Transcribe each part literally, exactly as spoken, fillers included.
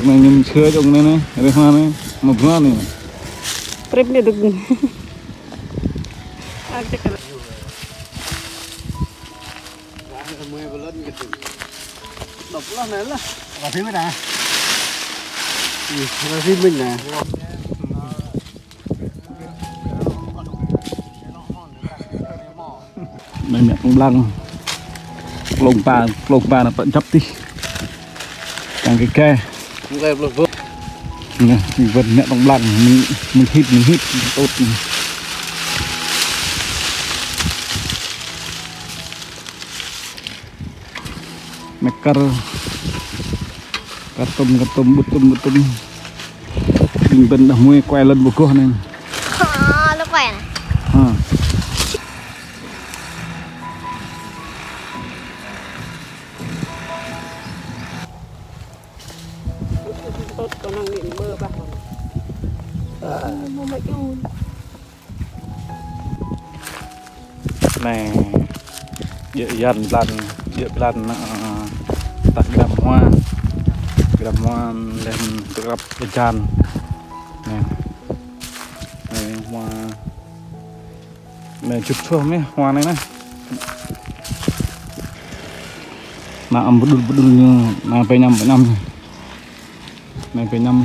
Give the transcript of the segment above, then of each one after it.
Anai ñu mơ̆n sơ čŏng anai anai, rơma anai, mă bruă anai. Trip anai dŏ. Ak ček. Dua puluh anai lah. Rơma anai. Ih, rơma anai. Anai mă tŏng blang. Plông ba, plông ba anai pơ čăp tih. Čang kơ kơ. Anai, či wơ̆t mă tŏng blang, mơ̆ng, mơ̆ng hit, mơ̆ng hit, tŏt. Mă kar, kar tŏm, kar tŏm, ƀut tŏm, ƀut tŏm. Ƀing ƀing đah mui kuai lŏn bơgoh anai. Ha, lŏn kuai anai. Ha. Anai, djơ̆ yan blan, djơ̆ blan, ơ, ta gơnam hua. Gơnam hua lĕ tơkrăp bơjan. Anai. Anai hua. Anai čut suh mơ̆n hua anai anai. Anai ăm pơđul pơđul ñu, anai pơñăm pơñăm. Anai pơñăm.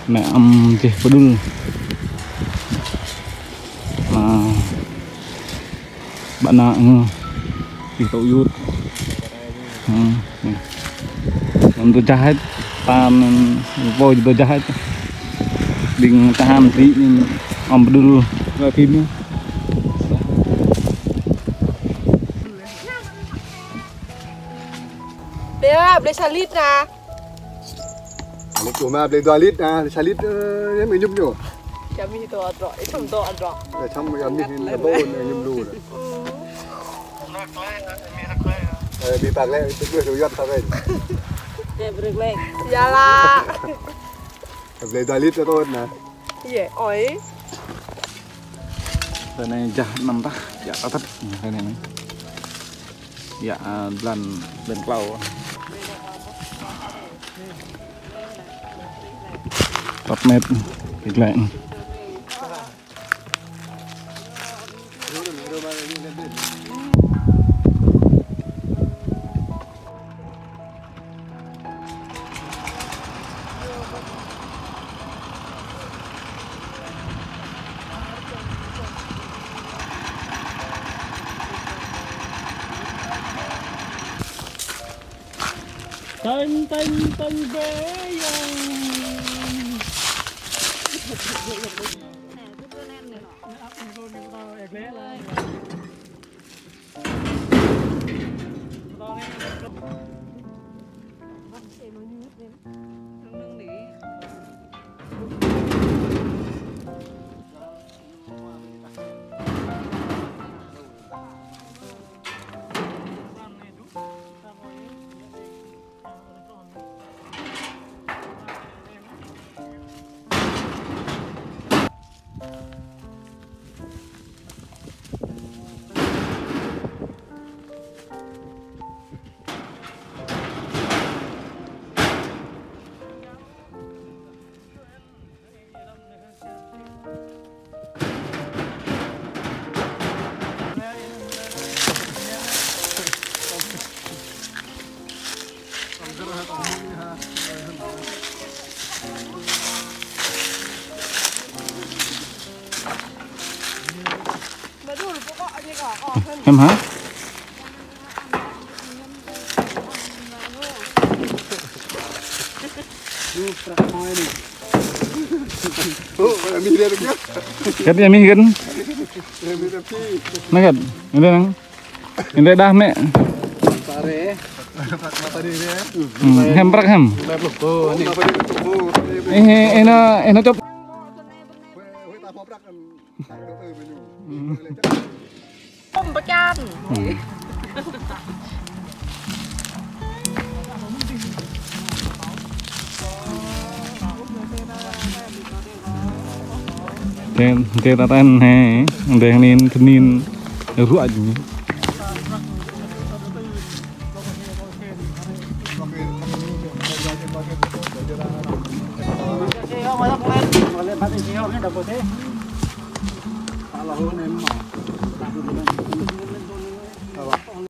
Anai ăm čih pơđul. Anai. Ƀă anai ñu. Čih tŏ yut. Hmm. Anŭn tơčah hĭ, ta anŭn pô či tơčah hĭ. Ƀing tơhan tĭ anŭn ăm pơđul rơma phim anai. Ƀiă, ƀlĕ sa lit anai. Lit čô mă ƀlĕ dua lit anai, sa lit, ơ, yơh mơ̆ ñŭp ñu. Čăm hĭ tŏ adrŏ, ih čăm tŏ adrŏ. Ơ, čăm yơh mơ̆ hĭ anai ƀôn, ơ, ñŭp lu anai. Ơ, ƀing pă lĕ, ƀing pă lĕ, ƀing pă lĕ. Ƀlĕ dua lit tŏ anai. Yơh, ơi. Tơ anai jah anăm tah, yă tăt tăt, tơ anai anai. Yă, ơ, blan, blan klâo. Tăt met, kik lĕ. Tơ̆ng, tơ̆ng, tơ̆ng, bê yang. Hiam hă? Găt yơh mih gơ̆n. Anai găt. Anai anŭn. Anai đah mĕ. Hmm, hiam prăk hiam. Ih, ih, anai, anai čŏp. Ôm pơčan. Tơl, tơl ta tơl anai, tơl anai, tơl anai, ruă.